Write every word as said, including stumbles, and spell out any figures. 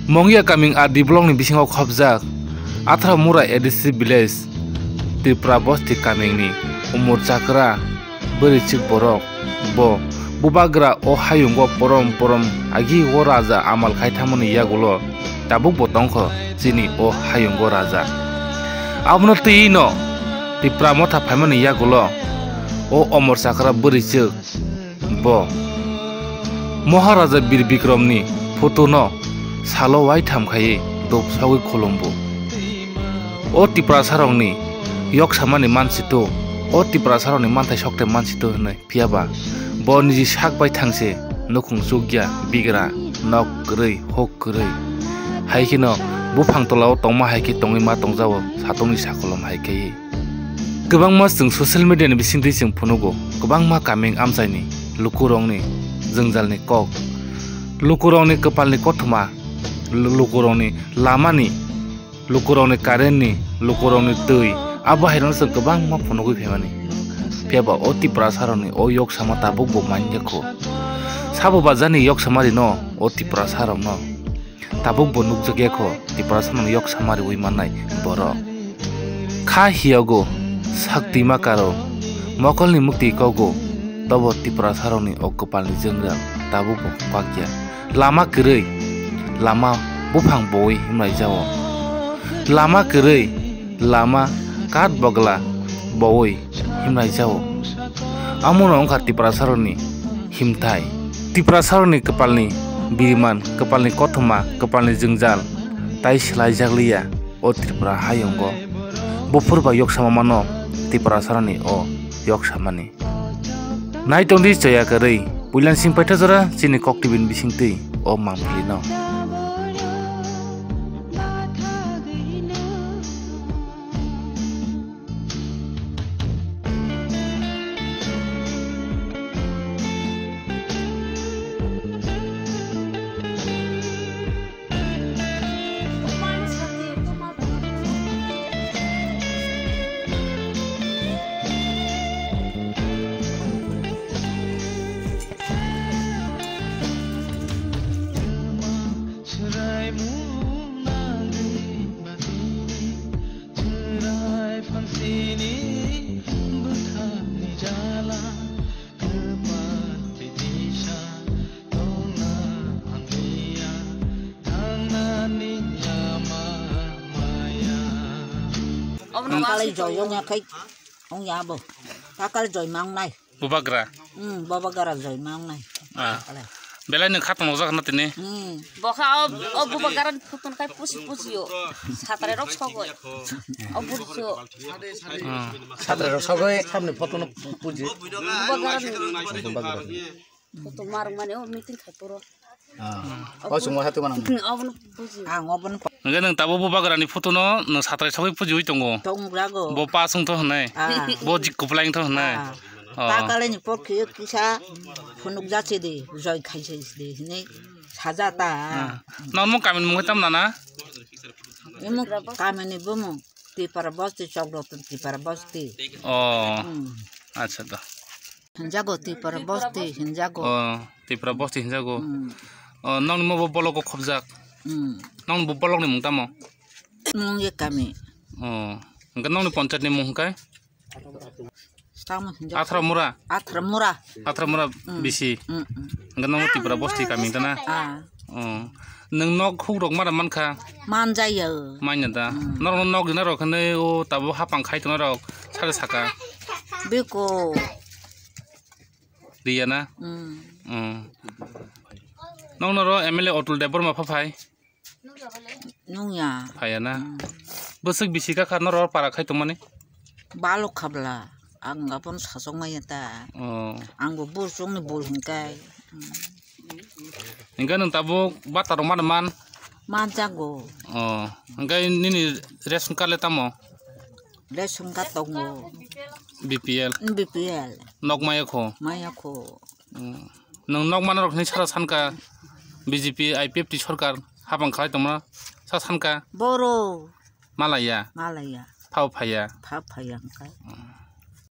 Mongya kaming R D block ni bisingo khopjak Athra Mura A D C village, Tripura bosti kaming ni umor chakra bwrwichwk borok bo bubagra o hayungo porom porom agi o raja amal khai thangmani yagulo tabuk bo tongkho chini o hayungo raja. Abono twi no Tipra motha phaimani yagulo o omor chakra bwrwichwk bo Maharaja Bir Bikramni photo no salo waitham khaiwi dop sogwi khulumbu. O Tiprasarokni yok samani mansi to, o Tiprasarokni manthai sokte mansi to hwnwi. Phiya ba bo niji sak bai thangse nukhung chukya bigra nok kwrwi hok kwrwi. Hai kheno buphang tolao tongma hai khe tongwi ma tongjago satungni sakolom hai khe. Kwbangma chwng social media ni bisingtwi chwng phunugo kwbangma kaming amchaini lukurokni jwngjalni kok, lukurokni kwpalni kothoma, lu-, lukurokni lamani lukurokni current ni, lukurokni twi, abo hairokno chwng kwbangma phunugwi phaimani. Phiya ba o Tiprasarokni o yok sama tabuk bo man ya kho. Sabo bajani yok sama rino o Tiprasarokno tabuk bo nukjak ya kho, Tiprasarokno yok sama riwi mannai borok. Kha hiyogo sak twima karo, mokolni mukti kogo, tobo Tiprasarokni o kwpalni jwngjal tabuk bo kwak ya. Lama kwrwi, lama buphang bowi himlai jao. Lama kwrwi, lama kat bogla bowi himlai jao. Amono wngkha Tiprasarokni himthai. Tiprasarokni kwpalni biriman, kwpalni kothoma, kwpalni jwngjal tai swlaijak liya o Tripura hayungo. Buphur bai yok sama mano Tiprasarokni o yok samani. Naitongdi choya kwrwi, puilansing paitha jora chini kok T V ni bisingtwi o mangpili no. Obono kalai joy ongya khai ongya abo. Takal joy mangnai. Bubagra. Hmm, bubagra joy mangnai. Ah. Kalai. Belai nung khatong nokjak na tini. Hmm. Bokha o, o bubagra ni photo kai pusi pusi o. Satrai rok sogoi. O burjo. Hmm. Satrai rok sogoi. Samni photo no puji. Bubagra ni. Bubagra. Photo marung mani o meeting khai poro. Ah. O chwngma hatu manang. Obono buji. Ang obono. Hwnkhe nwng tabuk bubagrani photo no nwng satrai sogwi pujiwi tongo. Tongrago. Bo pas wngtho hwnwi. Ah. Bo jik kwplai wngtho hwnwi. Ah. Oh. Takaleni pokhe kisa phunukjak se de, joy khaise de hwnwi sajata. Ah. Nangno kamini mungwi tamo nana? Imo kamini bumung Tipra bosti, Chokroton Tipra bosti. Oh. Hmm. Acha do. Hinjago Tipra bosti hinjago. Oh, Tipra bosti hinjago. Hmm. Oh, nongni mo bo bolok o khobjak. Hmm. Nong bo bolok ni mung tamo? Mung ye kami. Oh, hwnkhe nongni ponchayat ni mung hwnkhe? Tamo hinjago. Athra Mura? Athra Mura. Athra Mura. Hmm. Bisi. Hmm, hmm. Hwnkhe nong Tipra bosti kami tana? Ah. Oh. Nwng nok huk rok mara mankha? Manjaya. Manya da. Hmm. Norok nok dina rok hwnwi o tabuk hapang khai tongna rok saka saka. Biko. Riya na? Hmm. Hmm. Nong noro M L A Atul Debbarma pha phai? Nungya. Phaya na? Hmm. Bwswk bisi ka kha noro para khai tongmani? Balok khabla, ang gapon sasok maya ta. Oh. Ang bo bor chongni bol hinkai. Hmm. Hingke nwng tabuk bata rok mano man? Man jago. Oh. Hingke nini ration card le tamo? Ration card tongo. B P L? B P L. Nok maya kho? Maya kho. Hmm. Nwng nok mana rok hinwi sara sanka B J P I P F T sorkar hapang khlai tongma sa sanka? Boro. Malaya? Malaya. Phao phaya? Phao phaya hwnkhe. Hmm.